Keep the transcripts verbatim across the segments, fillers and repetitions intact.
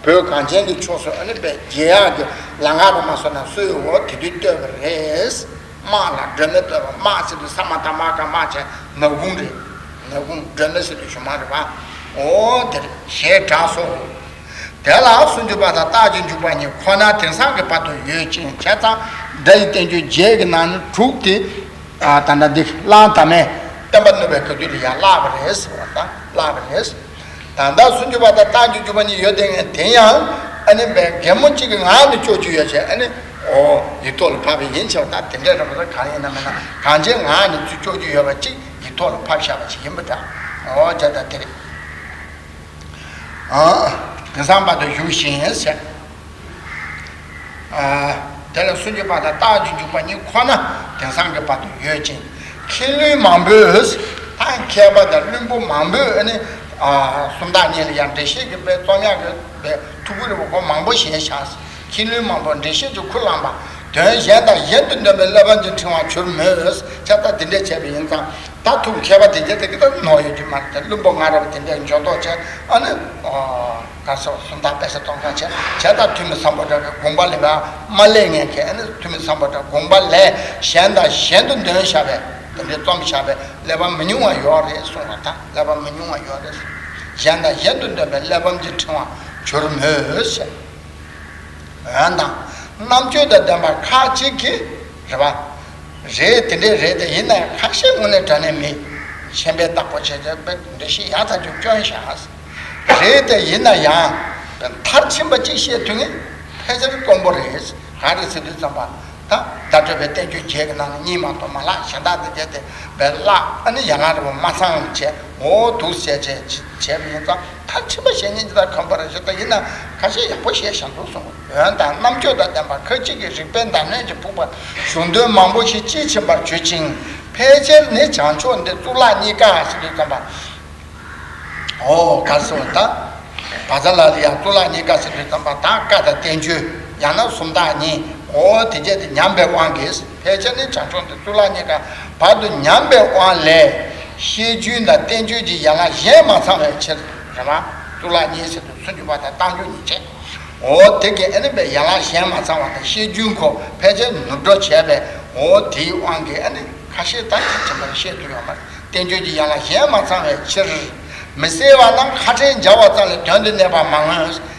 བོད་གངས་ཅན་གྱི་ཕྱོགས་སུ་ཨ་ནི་པའི་རྒྱལ་ཡག་གི་ལམ་ཁ་རུ་མ་སོང་ན་སུས་འོ་དེ་དུས་བསྟོད་པ་རེད། དམག་ལ་སྒྲོལ་མས་བསྟོད་པ། དམག་ཟེར་དུས་ས་མ་ཏ་མ་ག་དམག་བྱས་ནག་ཁུང་རེད། ནག་ཁུང་སྒྲོལ་མ་ཟེར་དུས་གཞུག་མ་རེད་པ། འོ་དེར་ཞེས་གྲགས་སོ། དེ་ལ་སུམ་ཅུ་པ་དང་རྟགས་ཀྱི་འཇུག་པ་གཉིས་ཁོ་ན་དེང་སང་གི་བར་དུ་ཡོད་ཅིང་བྱས་ཙང་སྒྲ་ཡི་བསྟན་བཅོས་བརྒྱད་ཀྱི་ནང་ནས་དྲུག་དེ། ཨ་ད་ལྟ་འདི་གླང་དར་མས་བསྟན་པ་བསྣུབས་པའི་ག་དུས་ལ་ཡང་བརླག་པ་རེད་ཟེར་བ་དང་བརླག་པ་རེད། ད་ལྟ་སུམ་ཅུ་པ་དང་རྟགས་ཀྱི་འཇུག་པ་གཉིས་ཡོད་དེ་ངས་དེ་ཡང་ཨ་ནི་བའི་རྒན་མོ་གཅིག་གི་ངག་ནས་ལྕོགས་ཀྱི་ཡོད་ཅེས་ཨ་ནི་འོ་ཡིག་ཐོག་ལ་ཕབ་པ་ཡིན་ཆེ་བ་དང་དེ་འདྲའི་ར་མ་ར་གང་ཡིན་ན་མིན་ན་གང་ཅིའི་ངག་ནས་ཚུར་ལྕོགས་ཀྱི་ཡོད་པ་གཅིག་ཡིག་ཐོག་ལ་ཕབ་བཞག་པ་ཞིག་ཡིན་པ་འདྲ། འོ་ཅེས་ད་དེ་རེད། ཨ། དེང་སང་བར་དུ་བཞུགས་ཤིང་ཟེར། ཨ། དེ་ལ་སུམ་ཅུ་པ་དང་རྟགས་ཀྱི་འཇུག་པ་གཉིས་ཁོ་ན་དེང་སང་གི་བར་དུ་ཡོད་ཅིང་། མཁས་བླུན་མང་པོས། ད་མཁས་པ་དང་བླུན་པོ་མང་པོས་ནི། ཨ། སུམ་རྟགས་གཉིས་ལ་ཡང་འགྲེལ་བཤད་ཀྱི་དཔེ་རྩོམ་ཡག་གི་དཔེ་ཐུགས་ཁུར་རེ་བ་གོ་མང་པོ་བཞེས་བཞག་མཁས་བླུན་མང་པོས་འགྲེལ་བཤད་ཀྱི་ཁུར་བླངས་པ། དོན་གཞན་དང་གཞན་དུ་འདོན་པའི་གླེགས་བམ་གྱི་ཕྲེང་བ་གྱུར་མོད། ཁྱབ་བདག་དེ་འདྲས་བྱས་པ་ཡིན་ཙང་། ད་ཐུགས་མཁས་པ་དེ་གྱད་དེ་གི་ད་ནོར་ཡོད་རྒྱུ་མ་རེད་དེ་བླུན་པོ་ང་ར་བ་དེ་འདྲའི་འཇོག་ཐོག་བྱས་ཨ་ནི། ག་སོགས་སུམ་རྟགས་དཔེ་ཆ་གཏོང་མཁན་བྱས་བྱས་ད་ཐུ་མི་སམ་བྷོ་ཊ་གི་དགོངས་པ་ལེན་པ་མ་ལེན་མཁན་གྱི་ཨ་ནི་ཐུ་མི་སམ་བྷོ་ཊ་དགོངས་པ་ལས་གཞན་དང་གཞན་དུ་འདོན་བཞག་པའི་དེ་འདྲའི་རྩོམ་བཞག་པའི་གླེགས་བམ་མི་ཉུང་བ་ཡོད་རེད་གསུངས་པ་དང་གླེགས་བམ་མི་ཉུང་བ་ཡོད་རེད། གཞན་དང་གཞན་དུ་འདོན་པའི་གླེགས་བམ་གྱི་ཕྲེང་བ་གྱུར་མོད་ཟེར། འོན་ཏང་རྣམ་དཔྱོད་དང་ལྡན་པ་ཁ་ཅིག་གིས་རེད་པ། རེད་དེ་འདྲས་རེད་དེ་ཡིན་ན་ཡང་ཁ་ཤས་དངོས་གནས་དྲང་གནས་མི་ཤེས་པའི་བདག་པོ་བྱས་བྱས་པའི་འགྲེལ་བཤད་ཡག་ཐག་ཆོད་སྐྱོན་བཞག་རེད་དེ་ཡིན་ན་ཡང་མཐར་ཕྱིན་པ་གཅིག་བཤད་ཐུབ་ངེས་ཕལ་ཆེར་དཀོན་པོ་རེད། ག་རེ་ཟེར་དུས་ཙམ་པ་ད་བརྡ་སྤྲོད་པའི་བསྟན་བཅོས་བརྒྱད་ཀྱི་ནང་ནས་གཉིས་མ་གཏོགས་མ་ལྷག་གཞན་དག་དེ་བྱས་ཏེ་བས་བརླག་ཨ་ནི་ཡན་ལག་རིང་པོ་མ་ཚང་བྱས་འོ་འདུག་ཟེར་བྱས་བྱས་པ་ཡིན་ཙང་། མཐར་ཕྱིན་པ་ཞེས་ཉིད་ཀྱི་དག་ཁམས་པར་ཞེས་པ་ཡིན་ན་ཁ་ཤས་ཡག་པོ་བཤད་བཞག་འདུག་གསུངས། འོན་ཏང་རྣམ་དཔྱོད་དང་ལྡན་པ་ཁ་ཅིག་གིས་རིགས་པའི་འདམ་ལས་ཀྱིས་ཕུག་པ་གཞུང་དོན་མང་པོ་ཞིག་དཔྱིས་ཕྱིན་པར་བརྗོད་ཅིང་། ཕལ་ཆེར་ནི་བྱང་ཕྱོགས་འདི་གཙུག་ལག་གཉིས་ཀ་ཟེར་དུས་ཙམ་པ། འོ་ག་རེ་ཟེར་བ་ད། བཛྲ་ལ་ལ་ཡ་གཙུག་ལག་གཉིས་ཀ་ཟེར་དུས་ཙམ་པ་ད་བཀའ་དང་བསྟན་བཅོས་ཡང་ན་སུམ་རྟགས་གཉིས་འོ་དེ་བྱས་ཏེ་ཉམས་པའི་དབང་གིས། ཕལ་ཆེར་ནི་བྱང་ཕྱོགས་འདི་གཙུག་ལག་གཉིས་ཀ་བར་དུ་ཉམས་པའི་དབང་ལས། བཤད་རྒྱུན་དང་བསྟན་བཅོས་ཀྱི་ཡན་ལག་གཞན་མ་ཚང་བའི་ཕྱིར་རེད་མ། གཙུག་ལག་གཉིས་ཟེར་དུས་སུམ་ཅུ་པ་དང་རྟགས་འཇུག་གཉིས་བྱས། འོ་དེ་གི་ཨ་ནི་པའི་ཡན་ལག་གཞན་མ་ཚང་བ་དང་བཤད་རྒྱུན་ཁོ་ཕལ་ཆེར་ནུབ་འགྲོ་བྱས་པས་འོ་དེའི་དབང་གིས་ཨ་ནི་ཁ་ཤས་ད་ཅིག་ཅིག་མར་བཤད་དུ་ཡོད་མ་རེད། བསྟན་བཅོས་ཀྱི་ཡན་ལག་གཞན་མ་ཚང་བའི་ཕྱིར། མི་གསལ་བ་རྣམས་ཁ་ཕྲལ་སྦྱར་བ་ཙམ་ལས་དོན་དུ་གནས་པ་མ་མངོན།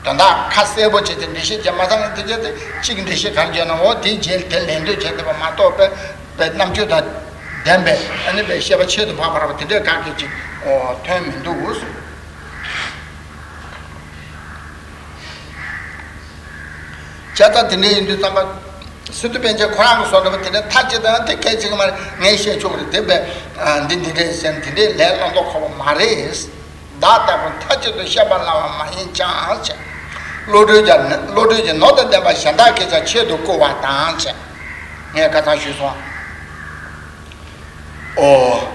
དོན་དག་ཁ་གསལ་པོ་བྱས་ཏེ་འགྲེལ་བཤད་བྱས་མ་ཚང་དེ་བྱས་ཏེ་གཅིག་གི་འགྲེལ་བཤད་ག་རེ་བྱས་ན་འོ་དེའི་རྗེས་དེ་ལན་ལྡོག་བྱས་ཏེ་པ་མ་གཏོགས་པའི་པའི་རྣམ་དཔྱོད་དང་ལྡན་པའི་ཨ་ནི་པའི་བཤད་པ་ཆེད་དུ་འཕགས་པ་ར་བ་དེ་འདྲའི་ག་གེ་ཅིག་འོ་ཐོན་མི་འདུག་བྱས་ཙང་དེ་འདྲ་ཡིན་དུས་ཙམ་པ། སི་ཏུ་པཎ་ཆེན་ཁོ་རང་གི་བཟོ་འདྲ་པོ་དེ་འདྲ་མཐའ་གཅིག་ཏུ་དེ་གལ་ཆེ་གི་མ་རེད། ངས་བཤད་ཆོག་གི་རེད་དེ་བས། འདི་འདི་འདྲས་ཟེར་འདི་འདྲས་ལས་བླང་དོར་འཁོར་བ་མ་རེད། བདག་ལྟ་བུ་མཐའ་གཅིག་ཏུ་བཤད་པ་སླ་བ་མ་ཡིན་ཀྱང་ཞེས། བློ་གྲོས་ཀྱང་བློ་གྲོས་ཀྱི་ནོར་དང་ལྡན་པ་གཞན་དག་གིས་ཀྱང་ཆེད་དུ་བཀུར་བ་དང་ཞེས། ངས་ཁ་སང་ཞུས་སོང་། ཨོ།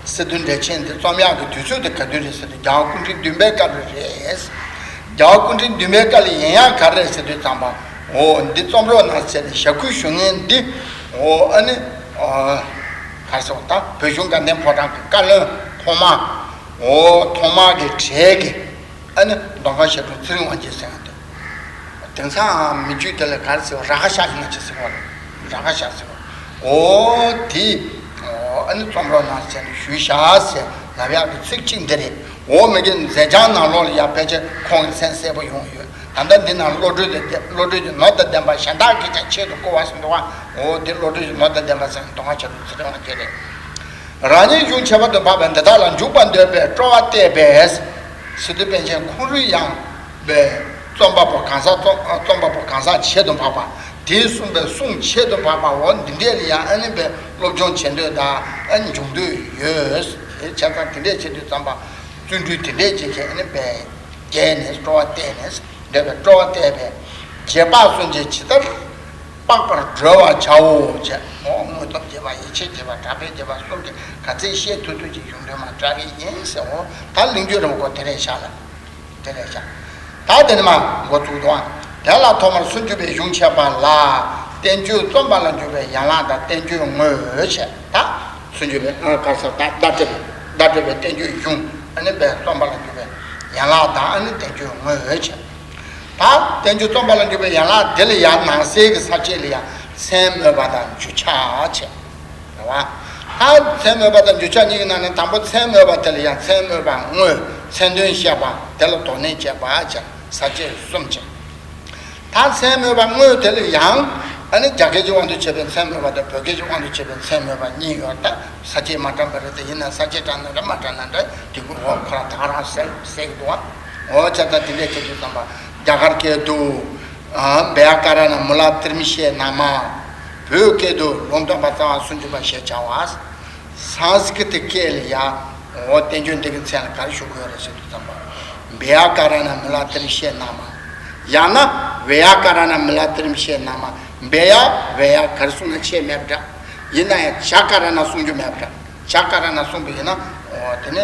སི་ཏུ་འགྲེལ་ཆེན་འདི་རྩོམ་ཡག་གི་དུས་ཚོད་དེ་ག་དུས་རེད་ཟེར་ན་རྒྱལ་བ་སྐུ་ཕྲེང་བདུན་པའི་སྐབས་ལ་རེད། རྒྱལ་བ་སྐུ་ཕྲེང་བདུན་པའི་སྐབས་ལ་ཡིན་ཡག་ག་རེ་རེད་ཟེར་དུས་ཙམ་པ། ཨོ་འདི་རྩོམ་རོགས་གནང་ཟེར་ནས་ཞབས་སྐུལ་ཞུ་མཁན་འདི། ཨོ་ཨ་ནི། ཨོ། ག་རེ་ཟེར་བ་ད་བོད་གཞུང་དགའ་ལྡན་ཕོ་བྲང་གི་བཀའ་བློན་ཐོག་མ། ཨོ་ཐོག་མ་གི་གྲས་ཀྱི། ཨ་ནི་མདོ་ཁམས་ཞབས་དྲུང་ཚེ་རིང་དབང་རྒྱལ་ཟེར་ཡང་འདུག་དེང་སང་མི་རྒྱུད་དེ་ལ་ག་རེ་ཟེར་བ་ར་ཁ་ཤ་ཡིན་ན་ཅི་ཟེར་བ་རེད། ར་ཁ་ཤ་ཟེར་བ། འོ་དེ། འོ་ཨ་ནི་རྩོམ་རོགས་གནང་ཟེར་ནས་ཞུས་བཞག་ཟེར་ལབ་ཡག་གི་ཚིག་གཅིག་འདི་རེད། འོ་མི་དགེ་མཛད་བྱང་ནང་ལོགས་ལ་ཡང་ཕལ་ཆེར་ཁོང་གི་མཚན་གསལ་པོ་ཡོང་ཡོད། ད་ལྟ་འདི་ནང་བློ་གྲོས་དང་ལྡན་བློ་གྲོས་ཀྱི་ནོར་དང་ལྡན་པ་གཞན་དག་གིས་ཀྱང་ཆེད་དུ་བཀུར་བ་ཟེར་འདུག་བ། འོ་དེ་བློ་གྲོས་ཀྱི་ནོར་དང་ལྡན་པ་ཟེར་ནས་མདོ་སྔགས་ཆེན་པོ་ཚེ་རིང་དབང་རྒྱལ་རེད། རང་ཉིད་གཞུང་ཁྱད་པར་དུ་འཕགས་པའི་འདི་དག་ལ་འཇུག་པར་འདོད་པའི་སྤྲོ་བ་བརྟས་པས། སི་ཏུ་པཎ་ཆེན་ཁུ་རུ་ཡངས་པའི་རྩོམ་པ་པོ་གང་ཟག་རྩོམ་རྩོམ་པ་པོ་གང་ཟག་ཆེད་དུ་འཕགས་པ་དེས་གསུངས་པའི་གསུང་ཆེད་དུ་འཕགས་པ་འོ་འདི་འདྲས་ལ་ཡང་ཨ་ནི་པའི་སློབ་སྦྱོང་བྱེད་འདོད་དང་ཨ་ནི་འཇུག་འདོད་ཡོད། དེ་བྱས་ཙང་དེ་འདྲས་བྱེད་དུས་ཙམ་པ་བརྩོན་འགྲུས་དེ་འདྲས་བྱེད་མཁན་ཨ་ནི་པའི་རྒྱས་ནས་སྤྲོ་བ་བརྟས་ནས་འདོད་པའི་སྤྲོ་བ་བརྟས་པས་རྗེས་དཔག་གསུམ་གྱིས་ཇི་ལྟར། དཔག་པར་གྲོལ་བར་བྱའོ་ཞེས། འོ་དངོས་སྟོབས་རྒྱས་པ་ཡིད་ཆེས་རྒྱས་པ་གྲགས་པས་རྒྱས་པ་གསུམ་གྱིས་ག་ཚད་བཤད་ཐུབ་ཐུབ་ཀྱི་གཞུང་དོན་མ་གྲགས་ཀྱི་ཡིན་ཟེར། འོ་ད་ལིང་ཅུ་རིན་པོ་དེ་རེད་བཞག་ལ། དེ་རེད་བཞག་ད་དེ་ནི་མ་འགོ་ཚུགས་དང་། དེ་ལ་ཐོག་མར་སུམ་ཅུ་པའི་གཞུང་འཆད་པ་ལ། བསྟན་བཅོས་རྩོམ་པ་ལ་འཇུག་པའི་ཡན་ལག་དང་བསྟན་བཅོས་དངོས་བྱས་ད། སུམ་ཅུ་པའི་ཨ་ག་ས་ད་བརྡ་སྤྲོད་པའི་བརྡ་སྤྲོད་པའི་བསྟན་བཅོས་གཞུང་ཨ་ནི་པའི་རྩོམ་པ་ལ་འཇུག་པའི་ ཡན་ལག་དང་ཨ་ནི་བསྟན་བཅོས་དངོས་བྱས། ད་བསྟན་བཅོས་རྩོམ་པ་ལ་འཇུག་པའི་ཡན་ལག་དེ་ལ་ཡང་ནང་གསེས་ཀྱི་ས་བཅད་ལ་ཡང་མཚན་སྨོས་པ་དང་འཇུག་ཆ་བྱས། རེད་བ། ད་མཚན་སྨོས་པ་དང་འཇུག་ཆ་གཉིས་ཀྱི་ནང་ནས་དང་པོ་མཚན་སྨོས་པ་དེ་ལ་ཡང་མཚན་སྨོས་པ་དངོས། མཚན་དོན་བཤད་པ་དེ་ལ་དོགས་གནས་བཅད་པ་བྱས། ས་བཅད་གསུམ་བྱས། ད་མཚན་སྨོས་པ་དངོས་དེ་ལ་ཡང་ཨ་ནི་རྒྱ་སྐད་ཀྱི་དབང་དུ་བྱས་པའི་མཚན་སྨོས་པ་དང་བོད་སྐད་ཀྱི་དབང་དུ་བྱས་པའི་མཚན་སྨོས་པ་གཉིས་ཡོད། ད་ས་བཅད་མ་དྲངས་པ་རེད། དེ་ཡིན་ན་ས་བཅད་དྲངས་ན་འདྲ་མ་དྲངས་ན་འདྲ་དེ་ཀུན་འོ་ཁོ་རང་ད་ག་རང་གསལ་གསལ་གྱི་འདུག་བ། འོ་བྱས་ཙང་དེ་འདྲས་བྱེད་དུས་ཙམ་པ་རྒྱ་གར་སྐད་དུ་བྱཱ་ཀ་ར་ཎ་མུ་ལ་ཏྲིཾ་ཤེ་ན་མ། བོད་སྐད་དུ་ལུང་སྟོན་པ་རྩ་བ་སུམ་ཅུ་པ་ཞེས་བྱ་བ། སཾ་སྐྲྀ་ཏ་སྐད་ལ་ཡ། འོ་བསྟན་བཅོས་འདི་གི་མཚན་ལ་ག་རེ་ཞུ་དགོས་རེད་ཟེར་དུས་ཙམ་པ། བྱཱ་ཀ་ར་ཎ་མུ་ལ་ཏྲིཾ་ཤེ་ན་མ། ཡང་ན་བྱཱ་ཀ་ར་ཎ་མུ་ལ་ཏྲིཾ་ཤེ་ན་མ། བྱཱ་བྱཱ་ག་རེ་གསུངས་ན་ཆད་མེད་པ་འདྲ། ཡིན་ན་ཡང་བྱཱ་ཀ་ར་ཎ་གསུང་རྒྱུ་མེད་པ་འདྲ། བྱཱ་ཀ་ར་ཎ་གསུངས་པ་ཡིན་ན་འོ་དེ་ནི་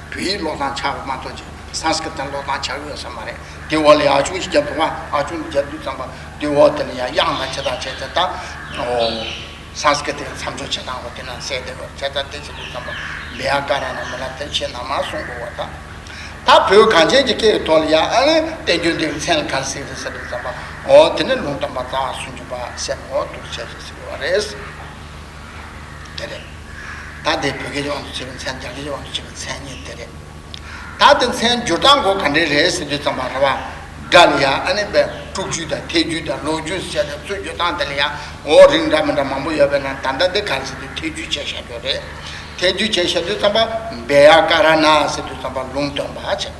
བོད་ཡིག་ཀློག་སྟངས་ཆགས་པ་མ་གཏོགས་ཅིག་སཾ་སྐྲྀ་ཏ་ཀློག་སྟངས་ཆགས་ཡོད་ས་མ་རེད། དེ་འོག་ལ་ཡ་ཨ་ཆུང་ཞིག་རྒྱབ་འདུག་བ། ཨ་ཆུང་རྒྱབ་དུས་ཙམ་པ་དེ་འོག་དེ་ལ་ཡ་དབྱངས་དང་ཇི་ལྟར་བྱས་ཏེ་ད་འོ། སཾ་སྐྲྀ་ཏའི་མཚམས་སྦྱོར་བྱེད་སྟངས་འོ་དེ་ན་གསལ་བསྡད་ཡོད། བྱས་ཙང་དེ་བྱེད་དུས་ཙམ་པ་བྱཱ་ཀ་ར་ཎ་མུ་ལ་ཏྲིཾ་ཤེ་ན་མ་གསུང་དགོས་པ་དང་། ད་བོད་གངས་ཅན་གྱི་སྐད་ཀྱི་ཐོག་ལ་ཡང་ཨ་ནི་བསྟན་བཅོས་འདིའི་མཚན་ལ་ག་རེ་ཟེར་རེད་ཟེར་དུས་ཙམ་པ། འོ་དེ་ནི་ལུང་སྟོན་པ་རྩ་བ་སུམ་ཅུ་པ་ཟེར་འོ་འདུག་བྱས་ཟེར་ཟེར་བ་རེད། དེ་རེད། ད་དེ་བོད་སྐད་ཀྱི་དབང་དུ་བྱས་པའི་མཚན། རྒྱ་སྐད་ཀྱི་དབང་དུ་བྱས་པའི་མཚན་གཉིས་དེ་རེད། ད་དེ་མཚན་སྦྱོར་སྟངས་གོ་ག་འདྲས་རེད་ཟེར་དུས་ཙམ་པ་རེད་བ། སྒྲ་ལ་ཡང་ཨ་ནི་པའི་དྲུག་ཅུ་དང་ཐལ་འགྱུར་དང་ལོག་འགྱུར་ཟེར་ཏེ་ཚུར་སྦྱོར་སྟངས་དེ་ལ་ཡང་འོ་རིགས་འདྲ་མི་འདྲ་མང་པོ་ཡོད་པས་ན། ད་ལྟ་འདི་ག་རེ་ཟེར་དུས་ཐལ་འགྱུར་བྱས་བཞག་རྒྱུ་རེད། ཐལ་འགྱུར་བྱས་བཞག་དུས་ཙམ་པ་བྱཱ་ཀ་ར་ཎ་ཟེར་དུས་ཙམ་པ་ལུང་སྟོན་པ་བྱས།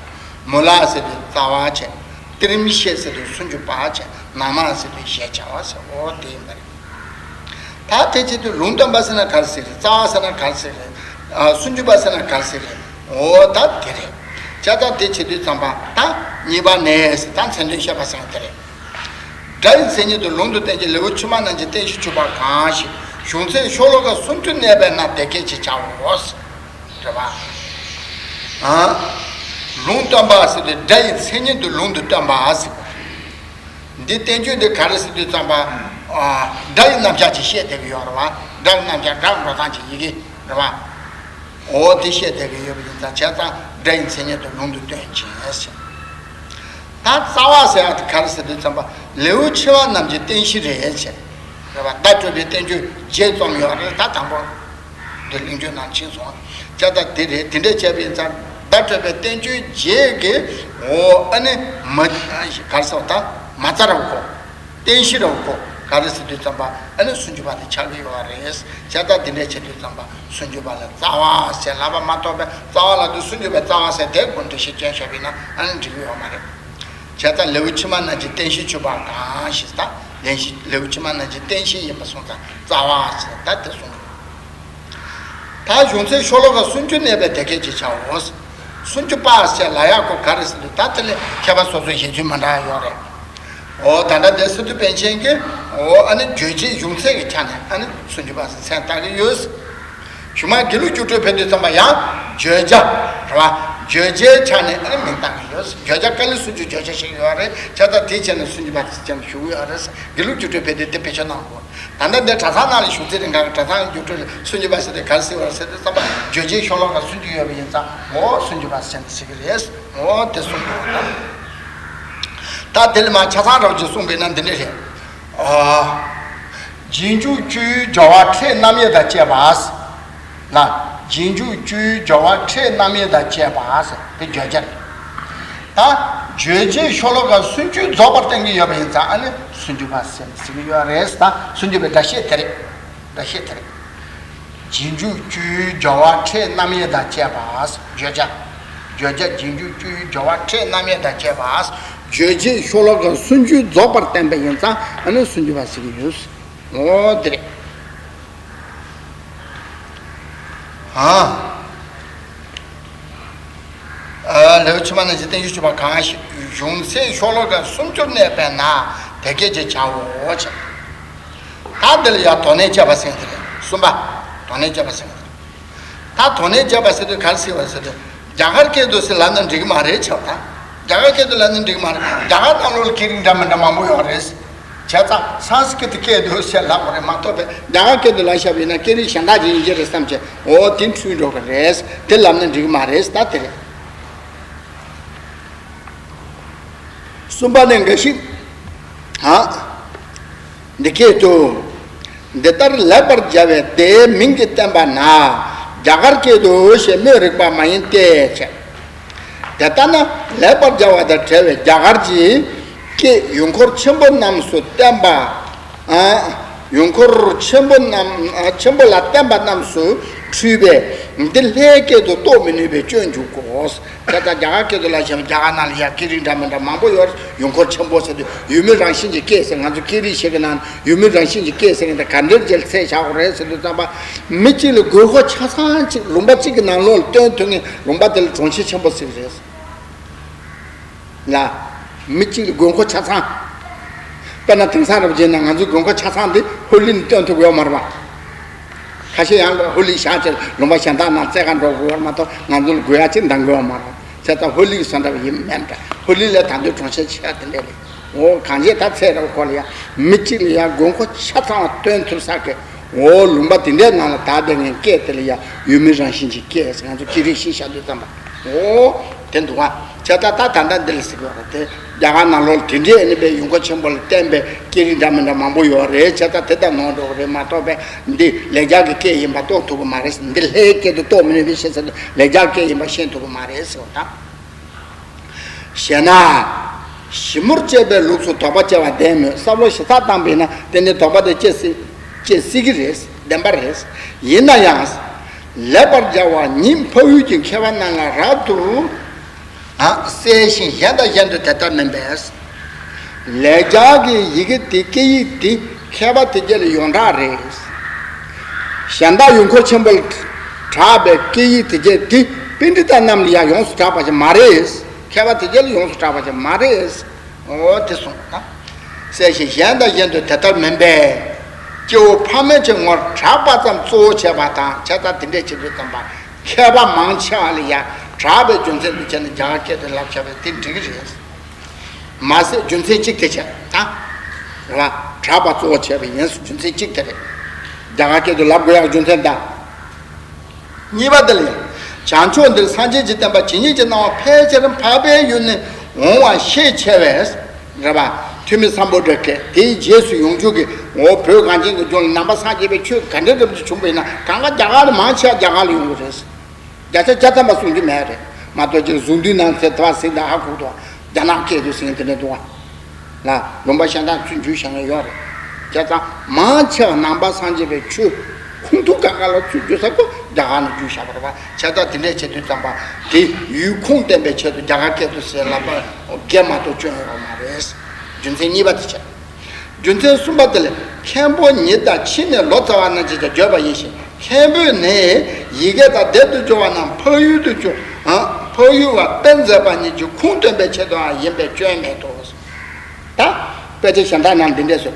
མུ་ལ་ཟེར་དུས་རྩ་བ་བྱས། ཏྲིཾ་ཤེ་ཟེར་དུས་སུམ་ཅུ་པ་བྱས། ན་མ་ཟེར་དུས་ཞེས་བྱ་བ་ཟེར། འོ་དེ་ཡིན་པ་རེད། ད་དེ་བྱེད་དུས་ལུང་སྟོན་པ་ཟེར་ན་ག་རེ་ཟེར་རེད། རྩ་བ་ཟེར་ན་ག་རེ་ཟེར་རེད། ཨ་སུམ་ཅུ་པ་ཟེར་ན་ག་རེ་ཟེར་རེད། འོ་ད་དེ་རེད། བྱས་ཙང་དེ་བྱེད་དུས་ཙམ་པ་ད་གཉིས་པ་ནས་ཟེར། ད་མཚན་དོན་བཤད་པ་ཟེར་ན་དེ་རེད། སྒྲ་ཡི་མཚན་ཉིད་དུ་ལུང་དུ་བསྟན་ཅིང་། ལེའུ་ཕྱི་མ་རྣམས་ཀྱི་རྟེན་གཞི་གྱུར་པ་གང་ཞིག། གཞུང་ཚད་ཤོ་ལོ་ཀ་སུམ་ཅུ་གནས་པས་ན་དེ་སྐད་ཅེས་བྱའོ། རེད་པ། ཨ། ལུང་སྟོན་པ་ཟེར་དུས་སྒྲ་ཡི་མཚན་ཉིད་དུ་ལུང་དུ་སྟོན་པ་ཟེར་བ། འདི་བསྟན་བཅོས་འདི་ག་རེ་ཟེར་དུས་ཙམ་པ། ཨ། སྒྲ་ཡི་རྣམ་གཞག་ཅིག་བཤད་བསྡད་ཀྱི་ཡོད་རེད་བ། སྒྲ་ཡི་རྣམ་གཞག་སྒྲ་འགྲོ་སྟངས་ཀྱི་ཡི་གེ་རེད་བ། འོ་དེ་བཤད་བསྡད་ཀྱི་ཡོད་པ་ཡིན་ཙང་། བྱས་ཙང་སྒྲ་ཡི་མཚན་ཉིད་དུ་ལུང་དུ་སྟོན་ཅིང་ཟེར། ད་རྩ་བ་ཟེར་ཡག་དེ་ག་རེ་ཟེར་དུས་ཙམ་པ་ལེའུ་ཆེ་བ་རྣམས་ཀྱི་རྟེན་གཞི་རེད་ཟེར། རེད་བ། བརྡ་སྤྲོད་པའི་བསྟན་བཅོས་བརྒྱད་རྩོམ་ཡོད་རེད། ད་དང་པོ། འདི་གླེང་བརྗོད་ནང་ཕྱིན་སོང་། བྱས་ཙང་དེ་རེད། དེ་འདྲས་བྱས་པ་ཡིན་ཙང་བརྡ་སྤྲོད་པའི་བསྟན་བཅོས་བརྒྱད་ཀྱི་འོ་ཨ་ནི་མ་ག་རེ་ཟེར་བ་དང་མ་རྩ་རེད་བ་ཁོ། རྟེན་གཞི་རེད་བ་ཁོ། ག་རེ་ཟེར་དུས་ཙམ་པ་ཨ་ནི་སུམ་ཅུ་པ་དེ་ཆགས་ཀྱི་ཡོད་རེད། བྱས་ཙང་དེ་འདྲས་བྱེད་དུས་ཙམ་པ་སུམ་ཅུ་པ་ལ་རྩ་བ་ཟེར་ལབ་པ་མ་གཏོགས་པའི་རྩ་བ་ལབ་དུས་སུམ་ཅུ་པའི་རྩ་བ་ཟེར་དེ་དགོངས་འགྲེལ་ཞིག་བསྐྱོན་བཞག་པ་ཡིན་ན་ཨ་ནི་འགྲིག་གི་ཡོད་མ་རེད། བྱས་ཙང་ལེའུ་ཕྱི་མ་རྣམས་ཀྱི་རྟེན་གཞི་གྱུར་པ་གང་ཞིག་དང་། ལེའུ་ཕྱི་མ་རྣམས་ཀྱི་རྟེན་གཞི་ཡིན་པ་སོང་ཙང་རྩ་བ་ཟེར་ད་དེ་གསུངས། ད་གཞུང་ཚད་ཤོ་ལོ་ཀ་སུམ་ཅུ་གནས་པས་དེ་སྐད་ཅེས་བྱའོ། སུམ་ཅུ་པ་ཟེར་ལབ་ཡག་གོ་ག་རེ་ཟེར་དུས་ད་དེ་ལས་མཁས་པ་སོ་སོའི་བཞེད་ཚུལ་མི་འདྲ་ཡོད་རེད། འོ་ད་ལྟ་དེ་སི་ཏུ་པཎ་ཆེན་གྱིས་འོ་ཨ་ནི་བརྗོད་བྱའི་གཞུང་ཚད་ཀྱི་ཆ་ནས་ཨ་ནི་སུམ་ཅུ་པ་ཟེར་མཚན་བཏགས་ཀྱི་ཡོད། གཞུག་མ་དགེ་ལུགས་སྒྱུ་འཕྲུལ་ཕེབས་དུས་ཙམ་པ་ཡང་བརྗོད་བྱ་རེད་བ། བརྗོད་བྱའི་ཆ་ནས་ཨ་ནི་མིང་བཏགས་ཀྱི་ཡོད། བརྗོད་བྱ་ཀཱ་ལི་སུམ་ཅུ་བརྗོད་བྱ་ཞིག་ཡོད་རེད། བྱས་ཙང་དེའི་ཆ་ནས་སུམ་ཅུ་པ་ཟེར་ནས་ཞུ་གི་ཡོད་རེད། དགེ་ལུགས་སྒྱུ་འཕྲུལ་ཕེབས་དུས་དེ་བེད་སྤྱོད་གནང་དགོས། ད་ལྟ་འདི་གྲྭ་ཚང་ནང་ལ་གཞུང་ཚད་རིམ་ཁག་གི་གྲྭ་ཚང་གི་སྒྱུ་འཕྲུལ་ལ་སུམ་ཅུ་པ་ཟེར་དེ་ག་རེ་ཟེར་བ་རེད་ཟེར་དུས་ཙམ་པ་བརྗོད་བྱའི་ཤོ་ལོ་ཀ་སུམ་ཅུ་ཡོད་པ་ཡིན་ཙང་འོ་སུམ་ཅུ་པ་ཟེར་ནས་ཟེར་གྱི་རེད། འོ་དེ་གསུངས་པ་དང་། ད་དེ་ལ་མ་ཆ་ཚང་རོགས་ཀྱིས་གསུངས་པས་ན་འདི་འདྲ་རེད། ཨ། རྗེས་འཇུག་བཅུའི་སྦྱོར་བ་ཕྲད་རྣམ་དབྱེ་དང་བཅས་པ། ལ། རྗེས་འཇུག་བཅུའི་སྦྱོར་བ་ཕྲད་རྣམ་དབྱེ་དང་བཅས་པ་ཟེར་དེ་བརྗོད་བྱ་རེད། ད་བརྗོད་བྱའི་ཤོ་ལོ་ཀ་སུམ་ཅུ་རྫོགས་པར་བསྟན་གྱི་ཡོད་པ་ཡིན་ཙང་ཨ་ནི་སུམ་ཅུ་པ་ཟེར་ཟེར་གྱི་ཡོད་རེད། ད་སུམ་ཅུ་པའི་སྒྲ་བཤད་དེ་རེད། སྒྲ་བཤད་དེ་རེད། རྗེས་འཇུག་བཅུའི་སྦྱོར་བ་ཕྲད་རྣམ་དབྱེ་དང་བཅས་པ། བརྗོད་བྱ། བརྗོད་བྱ་རྗེས་འཇུག་བཅུའི་སྦྱོར་བ་ཕྲད་རྣམ་དབྱེ་དང་བཅས་པ། བརྗོད་བྱའི་ཤོ་ལོ་ཀ་སུམ་ཅུ་རྫོགས་པར་བསྟན་པ་ཡིན་ཙང་ཨ་ནི་སུམ་ཅུ་པ་ཟེར་གྱི་ཡོད། འོ་དེ་རེད། ཨ། ཨ། ལེའུ་ཕྱི་མ་རྣམས་ཀྱི་རྟེན་གཞི་གྱུར་པ་གང་ཞིག། གཞུང་ཚད་ཤོ་ལོ་ཀ་སུམ་ཅུར་གནས་པས་ན་དེ་སྐད་ཅེས་བྱའོ་ཞེས། ད་འདི་ལ་ཡང་དོགས་གནས་བཅད་པ་ཟེར་གྱི་རེད། གསུམ་པ། དོགས་གནས་བཅད་པ་ཟེར་གྱི་རེད། ད་དོགས་གནས་བཅད་པ་ཟེར་དུས་ག་རེ་ཟེར་བ་ཟེར་དུས་རྒྱ་གར་སྐད་དུ་ཟེར་ལབ་ན་འགྲིག་གི་མ་རེད་བྱས་པ་དང་། རྒྱ་གར་སྐད་དུ་ལབ་ན་འགྲིག་གི་མ་རེད། རྒྱ་གར་ནང་ལོགས་ལ་སྐད་རིགས་འདྲ་མི་འདྲ་མང་པོ་ཡོད་རེད། བྱས་ཙང་སཾ་སྐྲྀ་ཏ་སྐད་དུ་ཟེར་ལབ་དགོས་རེད་མ་གཏོགས་པའི་རྒྱ་གར་སྐད་དུ་ལབ་བཞག་པ་ཡིན་ན་སྐད་རིགས་གཞན་དག་ཅིག་ཡིན་གྱི་རེད་བསམ་བྱས། འོ་དེ་འཁྲུལ་འགྲོ་གི་རེད། དེ་ལབ་ན་འགྲིག་གི་མ་རེད། ད་དེ་རེད། གསུམ་པ་ནི་འགའ་ཞིག་ཧ། འདི་སྐད་དུ། འདི་ལྟར་ལེགས་པར་སྦྱར་བའི་དེའི་མིང་གིས་བསྟན་པ་ན། རྒྱ་གར་སྐད་དུ་ཞེས་སྨོས་རིགས་པ་མ་ཡིན་ཏེ་བྱས། དེ་ལྟ་ན་ལེགས་པར་སྦྱར་བ་དང་བྲལ་བའི་རྒྱ་གར་གྱི་སྐད་ཡུལ་འཁོར་ཆེན་པོ་རྣམས་སུ་བསྟན་པ། ཨ། ཡུལ་འཁོར་ཆེན་པོ་རྣམས་ཆེན་པོ་ལ་བསྟན་པ་རྣམས་སུ་འཁྲུལ་པས་འདི་ལྷའི་སྐད་དུ་རྟོགས་མི་ནུས་པའི་སྐྱོན་འཇུག་གོ། ད་ལྟ་རྒྱ་གར་སྐད་དུ་ལ་བཞག་ན་རྒྱ་གར་ནང་ལ་ཡ་སྐད་རིགས་འདྲ་མི་འདྲ་མང་པོ་ཡོད་རེད། ཡུལ་འཁོར་ཆེན་པོ་ཟེར་དུས་ཡུལ་མི་རང་བཞིན་གྱི་སྐད་ཟེར། ང་ཚོ་སྐད་རིགས་ཤིག་གི་ནང་ཡུལ་མི་རང་བཞིན་གྱི་སྐད་ཟེར་མཁན་དེ་ག་འདྲའི་རྗེས་ཚད་བཞག་དགོས་རེད་ཟེར་དུས་ཙམ་པ། མི་གཅིག་ལ་དགོས་མཁོ་ཆ་ཚང་གཅིག་ལུང་པ་གཅིག་གི་ནང་ལོགས་ལ་སྟོན་ཐུབ་མཁན་ལུང་པ་དེ་ལ་གྲོང་ཁྱེར་ཆེན་པོ་ཟེར་གི་རེད། ལ། མི་གཅིག་ལ་དགོས་མཁོ་ཆ་ཚང་། དཔེར་ན་དེང་སང་རབ་བྱས་ན་ང་ཚོའི་དགོས་མཁོ་ཆ་ཚང་འདི་ཧོ་ལི་ནས་སྟོན་ཐུབ་ཡོད་མ་རེད་པ། ཁ་ཤས་ཡང་ཧོ་ལི་བཞག་ཅིག་ལུང་པ་གཞན་དག་ནང་རྩེད་གར་འགྲོ་དགོས་པ་མ་གཏོགས་ང་ཚོ་ལ་དགོས་ཡ་ཅིག་འདང་དགོས་པ་མ་རེད། བྱས་ཙང་ཧོ་ལི་གི་བཟོ་འདྲ་བ་ཡིན་མིན་འདྲ། ཧོ་ལི་ལས་ད་དུང་གྲོང་ཁྱེར་ཆེ་བ་དེ་འདྲ་རེད། འོ་གང་བྱས་ད་ཚེ་རབས་སྐོར་ལ་ཡ་མི་གཅིག་ལ་ཡ་དགོས་མཁོ་ཆ་ཚང་བ་སྟོན་ཐུབ་ས་གི། འོ་ལུང་པ་དེ་འདྲའི་ནང་ལ་ད་དེ་ངའི་སྐད་དེ་ལ་ཡ་ཡུལ་མི་རང་བཞིན་གྱི་སྐད་ཟེར་ང་ཚོ་སྐད་རིགས་ཤིག་བཤད་དུས་ཙམ་པ། འོ་དེ་འདུག་ཨ། བྱས་ཙང་ད་ད་ལྟ་འདི་ལ་ཟེར་གི་ཡོད་རེད་དེ། རྒྱ་གར་ནང་ལོགས་ལ་དེ་འདྲའི་ཨ་ནི་པའི་ཡུལ་འཁོར་ཆེན་པོ་ལ་བརྟེན་པའི་སྐད་རིགས་འདྲ་མི་འདྲ་མང་པོ་ཡོད་རེད། བྱས་ཙང་དེ་ལྟར་ནོར་འགྲོ་གི་རེད་མ་གཏོགས་པས་འདི་ལེགས་སྦྱར་གྱི་སྐད་ཡིན་པ་རྟོགས་ཐུབ་ཀྱི་མ་རེད། འདི་ལྷའི་སྐད་དུ་རྟོགས་མི་ནུས་པའི་ཕྱིར་ཟེར་དུས་ལེགས་སྦྱར་སྐད་ཡིན་པ་ཤེས་ཐུབ་ཀྱི་མ་རེད་ཟེར་བ་དང་། ཞེ་ན། ཞིབ་མོར་དཔྱད་པའི་ལུགས་སུ་དོགས་པ་སྐྱེ་བ་བདེན་མོད། བསམ་བློ་ཞིབ་ཚགས་བཏང་པས་ན་དེ་ནི་དོགས་པ་དེ་སྐྱེ་སྲིད་སྐྱེ་སྲིད་ཀྱི་རེད། བདེན་པ་རེད། ཡིན་ན་ཡང་། ལེགས་པར་སྦྱར་བ་ཉིད་འཕགས་ཡུལ་གྱི་མཁས་པ་རྣམས་ལ་རབ་ཏུ་ཨ་གསལ་ཞིང་གཞན་དང་གཞན་དུ་དེ་ལྟར་མིན་པས། ལེགས་སྦྱར་གྱི་ཡི་གེ་དེ་སྐད་ཡིག་དེ་མཁས་པ་དེ་གྱད་ལ་ཡོངས་གྲགས་རེད། གཞན་དག་ཡུལ་འཁོར་ཆེན་པོ་ལ་གྲགས་པའི་སྐད་ཡིག་དེ་གྱད་དེ་པཎྜི་ཏ་རྣམས་ལ་ཡང་ཡོངས་སུ་གྲགས་པ་ཞིག་མ་རེད། མཁས་པ་དེ་གྱད་ལ་ཡོངས་སུ་གྲགས་པ་ཞིག་མ་རེད། འོ་དེ་གསུངས་ན། གསལ་ཞིང་གཞན་དང་གཞན་དུ་དེ་ལྟར་མིན་པས། སྐྱེ་བོ་ཕ་མེས་ཀྱི་ངོར་གྲགས་པ་ཙམ་གཙོ་བོ་བྱས་པ་དང་བྱས་ཙང་དེ་འདྲས་བྱེད་དུས་ཙམ་པ། མཁས་པ་མང་ཆེ་བ་ལ་ཡང་གྲགས་པའི་རྒྱུ་མཚན་དུ་བྱས་ནས་རྒྱ་གར་སྐད་དུ་ལབ་བྱ་བའི་དེ་འགྲིག་གི་རེད། མ་ཟད་རྒྱུ་མཚན་གཅིག་དེ་བྱས་ད། རེད་བ། གྲགས་པ་གཙོ་བོ་བྱས་པའི་ཡིན་སུ་རྒྱུ་མཚན་གཅིག་དེ་རེད། རྒྱ་གར་སྐད་དུ་ལབ་དགོས་ཡག་རྒྱུ་མཚན་ད། གཉིས་པ་དེ་ལ་ཡང་། བྱང་ཕྱོགས་འདིར་སངས་རྒྱས་ཀྱི་བསྟན་པ་ཇི་སྙེད་ཀྱི་སྣང་བ་ཕལ་ཆེར་འཕགས་པའི་ཡུལ་ནས་འོང་བ་ཤས་ཆེ་བས། རེད་བ། ཐོན་མི་སམ་བྷོ་ཊ་གིས་དེའི་རྗེས་སུ་ཡོང་རྒྱུ་གི་འོ་བོད་གངས་ཅན་གྱི་ལྗོངས་ལ་ནང་པ་སངས་རྒྱས་པའི་ཆོས་ག་འདྲ་འདྲ་ཅིག་བྱུང་བས་ན་གང་ག་རྒྱ་གར་ལ་མང་ཆེ་བ་རྒྱ་གར་ལ་ཡོང་གི་རེད། བརྒྱ་ཆ་བརྒྱ་ཐམ་པ་གསུང་རྒྱུ་མེད་རེད་མ་གཏོགས་ཅིག་གཟུངས་འདུས་ནང་ཚེ་དུ་བ་ཟིན་དང་ཧ་གོ་དུ་བ་རྒྱ་ནག་སྐད་དུ་ཟིན་དེ་འདྲ་འདུག་བ། ལ་ལུང་པ་གཞན་དག་ཚུར་འཇུས་བཞག་མཁན་ཡོད་རེད། བྱས་ཙང་མང་ཆེ་བ་ནང་པ་སངས་རྒྱས་པའི་ཆོས་ཁུངས་ཐུག་གང་ག་ལ་ཚུར་འཇུས་ས་ཁོ་རྒྱ་གར་ནས་འཇུས་བཞག་པ་རེད་བ། བྱས་ཙང་དེ་འདྲས་བྱེད་དུས་ཙམ་པ་དེ་ཡུལ་ཁུངས་བསྟན་པའི་ཆེད་དུ་རྒྱ་གར་སྐད་དུ་ཟེར་ལབ་པ་སྒེར་མ་གཏོགས་སྐྱོན་ཡོད་མ་རེད། རྒྱུ་མཚན་གཉིས་པ་དེ་བྱས། རྒྱུ་མཚན་གསུམ་པ་དེ་ལ་མཁན་པོ་ཉིད་དང་ཕྱི་ནས་ལོ་ཙཱ་བ་རྣམས་ཀྱིས་ཀྱང་བརྗོད་པ་ཡིན་ཞིང་མཁན་པོས་ནི་ཡི་གེ་དང་སྡེབ་ཏུ་སྦྱོར་བ་རྣམས་འཕགས་ཡུལ་དུ་སྐྱོ་ཨ་འཕགས་ཡུལ་བ་དཔེ་མཛད་པ་ཉིད་ཀྱི་ཁུངས་སྟོན་པའི་ཆེད་དུའང་ཡིན་པས་སྐྱོན་མེད་དོ། ད་དཔེ་ཆ་གཞན་དག་ནང་འདི་འདྲས་སོ།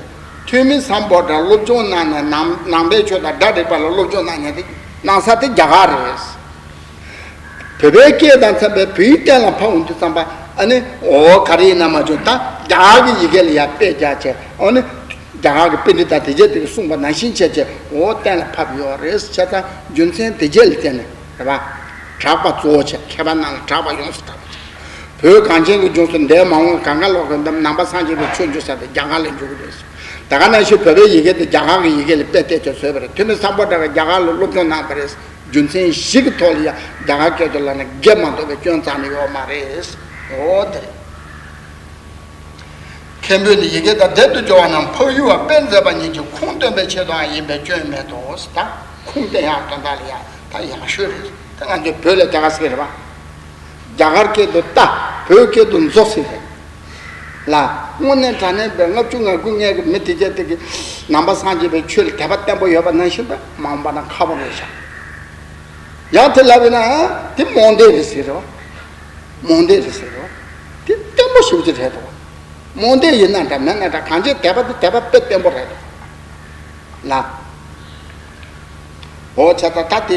ཐོན་མི་སམ་བྷོ་ཊ་སློབ་སྦྱོང་གནང་ནས་ནང་ནང་པའི་ཆོས་དང་སྒྲ་རིག་པ་ལ་སློབ་སྦྱོང་གནང་མཁན་དེ་གནང་ས་དེ་རྒྱ་གར་རེད། བོད་པའི་སྐད་དང་འཚམ་པའི་བོད་ཡིག་གཏན་ལ་ཕབ་འོང་དུས་ཙམ་པ་ཨ་ནི་འོ་ག་རེ་ཡིན་ན་མ་བྱུང་ད་རྒྱ་གར་གྱི་ཡི་གེ་ལ་ཡང་དཔེ་རྒྱག་བྱས་ཨ་ནི་རྒྱ་གར་གྱི་པཎྜི་ཏ་དེ་རྗེས་དེ་གིས་གསུངས་པ་ནང་བཞིན་བྱས་བྱས་འོ་གཏན་ལ་ཕབ་ཡོད་རེད། བྱས་ཙང་རྒྱུ་མཚན་དེ་རྗེས་ལ་བརྟེན་ནས་རེད་པ། གྲགས་པ་གཙོ་བོ་བྱས་མཁས་པ་རྣམས་ལ་གྲགས་པ་ཡོངས་སུ་གྲགས་པ་བྱས། བོད་གངས་ཅན་གྱི་ལྗོངས་སུ་འདས་མ་འོངས་གང་ག་ལོག་གི་འདི་ནང་པ་སངས་རྒྱས་པའི་ཆོས་འཇུག་ས་དེ་རྒྱ་གར་ལ་འཇུག་གི་རེད། ད་ག་ནང་བཞིན་བོད་པའི་ཡི་གེ་དེ་རྒྱ་གར་གྱི་ཡི་གེ་ལ་དཔེ་བལྟས་ཏེ་བཟོས་པ་རེད། ཐོན་མི་སམ་བྷོ་ཊ་གིས་རྒྱ་གར་ལ་སློབ་སྦྱོང་གནང་བ་རེད། རྒྱུ་མཚན་བཞི་གི་ཐོག་ལ་ཡང་རྒྱ་གར་སྐད་དུ་ལབ་ན་སྒེར་མ་གཏོགས་པའི་སྐྱོན་རྩ་ནས་ཡོད་མ་རེད། འོ་དེ་རེད། མཁན་པོས་ནི་ཡི་གེ་དང་སྡེབ་ཏུ་སྦྱོར་བ་རྣམས་འཕགས་ཡུལ་བ་དཔེ་མཛད་པ་ཉིད་ཀྱི་ཁུངས་སྟོན་པའི་ཆེད་དུའང་ཡིན་པས་སྐྱོན་མེད་དོ། ད་ཁུངས་སྟོན་ཡག་དོན་དག་ལ་ཡང་ད་ཡག་ཤོས་རེད། ད་ང་ཚོའི་བོད་ལ་དེ་ག་ཟེར་རེད་པ། རྒྱ་གར་སྐད་དུ་ལྟ། བོད་སྐད་དུ་མཛོད་ཟེར་རེད། ལ། དངོས་གནས་དྲང་གནས་པའི་ལྔ་བཅུ་ང་དགུ་ངེད་ཀྱི་མི་དེ་གྱད་དེ་གི་ནང་པ་སངས་རྒྱས་པའི་ཆོས་ལ་དད་པ་བརྟན་པོ་ཡོད་པ་ནང་བཞིན་དུ་མ་འོངས་པ་ན་ཁག་པོ་རེད་ཤག་ཡང་དེ་ལབ་ཡིན་ན་དེ་རྨོངས་དད་རེད་ཟེར་རོ། རྨོངས་དད་རེད་ཟེར་རོ། དེ་བརྟན་པོ་ཞེ་པོ་ཅིག་རེད་དོ། རྨོངས་དད་ཡིན་ན་འདྲ་མིན་ན་འདྲ་གང་ཅིའི་དད་པ་དེ་དད་པ་དཔེ་བརྟན་པོ་རེད་དོ། ལ། འོ་བྱས་ཙང་ད་དེ་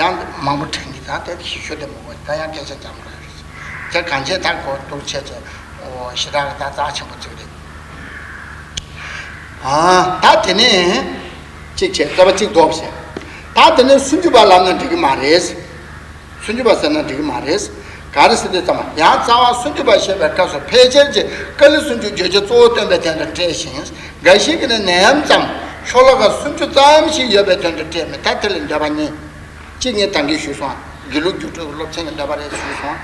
ཡང་མང་པོ་དྲན་གྱི་ད་དེ་ཤོད་དེ་མོ་གོ་ད་ཡང་སྐད་ཆ་རྒྱག་མ་རེད། དེ་གང་བྱས་ད་གོ་འདུག་བྱས་ཙང་འོ་ཞེ་དྲག་གི་ད་རྩ་ཆེན་པོ་ཅིག་རེད། ཨ་ད་དེ་ནས་གཅིག་བྱས་རྩ་བ་གཅིག་ལྡོག་བྱས། ད་དེ་ནས་སུམ་ཅུ་པ་ལབ་ན་འགྲིག་གི་མ་རེད། སུམ་ཅུ་པ་ཟེར་ན་འགྲིག་གི་མ་རེད། ག་རེ་ཟེར་དུས་ཙམ་པ་ཡང་རྩ་བ་སུམ་ཅུ་པ་བཤད་པའི་སྐབས་སུ་ཕལ་ཆེར་གྱིས་ཀཱ་ལི་སུམ་ཅུ་བརྗོད་བྱ་གཙོ་བོ་སྟོན་པའི་དོན་དུ་བཀྲལ་ཞིང་། འགའ་ཞིག་གིས་ནི་ནད་ཡམས་ཙམ་ཤོ་ལོ་ཀ་སུམ་ཅུ་ཙམ་ཞིག་ཡོད་པའི་དོན་དུ་བཀྲལ་མི་ཐ་དེ་ལ་འདོད་པ་གཉིས། གཅིག་ངས་ད་གིན་ཞུས་སོང་། དགེ་ལུགས་རྒྱུགས་སྤྲོད་སློབ་ཚན་གྱི་འདོད་པ་རེད་ཞུས་སོང་།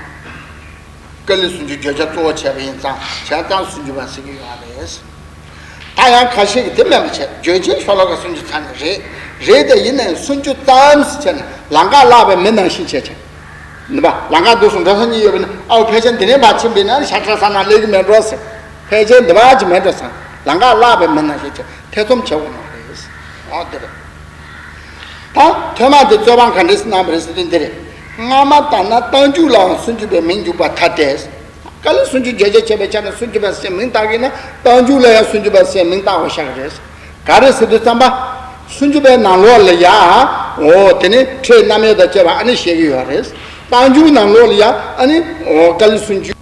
ཀཱ་ལི་སུམ་ཅུ་བརྗོད་བྱ་གཙོ་བོ་བྱས་པ་ཡིན་ཙང་བྱས་ཙང་སུམ་ཅུ་པ་ཟེར་གྱི་ཡོད་རེད། ད་ཡང་ཁ་ཤས་ཀྱིས་དེ་མིན་པ་བྱས། བརྗོད་བྱའི་ཤོ་ལོ་ཀ་སུམ་ཅུ་ཚར་ནས་རེད། རེད་དེ་ཡིན་ནའི་སུམ་ཅུ་ཙམ་ཞིག་བྱས་ནས་ལམ་ཁ་བརླག་པའི་མི་ནང་བཞིན་བྱས་བྱས། འདི་པ་ལམ་ཁ་འདུག་སོང་འགྲོ་ས་གཉིས་ཡོད་པ་ནི་ཨའོ་ཕལ་ཆེར་འདི་ནས་ཕར་ཕྱིན་པ་ཡིན་ན་ཤ་ཁྲག་ས་ན་སླེབས་ཀྱི་མེད་འགྲོ་ཟེར། ཕལ་ཆེར་འདི་པ་ཅིག་མེད་འགྲོ་སོང་ལམ་ཁ་བརླག་པའི་མི་ནང་བཞིན་བྱས་ཐེ་ཚོམ་བྱེད་དགོས་ནོ་རེད། ཨོ་འདི་རེད། ད་ཐོག་མ་དེ་རྩོད་པ་ག་འདྲས་གནང་བ་རེད་ཟེར་དུས་འདི་རེད། སྔ་མ་ལྟར་ན་རྟགས་འཇུག་ལའང་སུམ་ཅུ་པའི་མིང་འཇུག་པར་ཐལ་ཏེ། ཀཱ་ལི་སུམ་ཅུ་བརྗོད་བྱ་བྱས་པའི་ཆ་ནས་སུམ་ཅུ་པ་ཟེར་མིང་བཏགས་ཀྱི་ན་རྟགས་འཇུག་ལ་ཡང་སུམ་ཅུ་པ་ཟེར་མིང་བཏགས་པ་ཤག་རེད། ག་རེ་ཟེར་དུས་ཙམ་པ། སུམ་ཅུ་པའི་ནང་ལོགས་ལ་ཡ། འོ་དེ་ནི་ཕྲད་རྣམ་དབྱེ་དང་བཅས་པ་ཨ་ནི་བཤད་ཀྱི་ཡོད་རེད། རྟགས་འཇུག་ནང་ལོགས་ལ་ཡ་ཨ་ནི་འོ་ཀཱ་ལི་སུམ་ཅུ།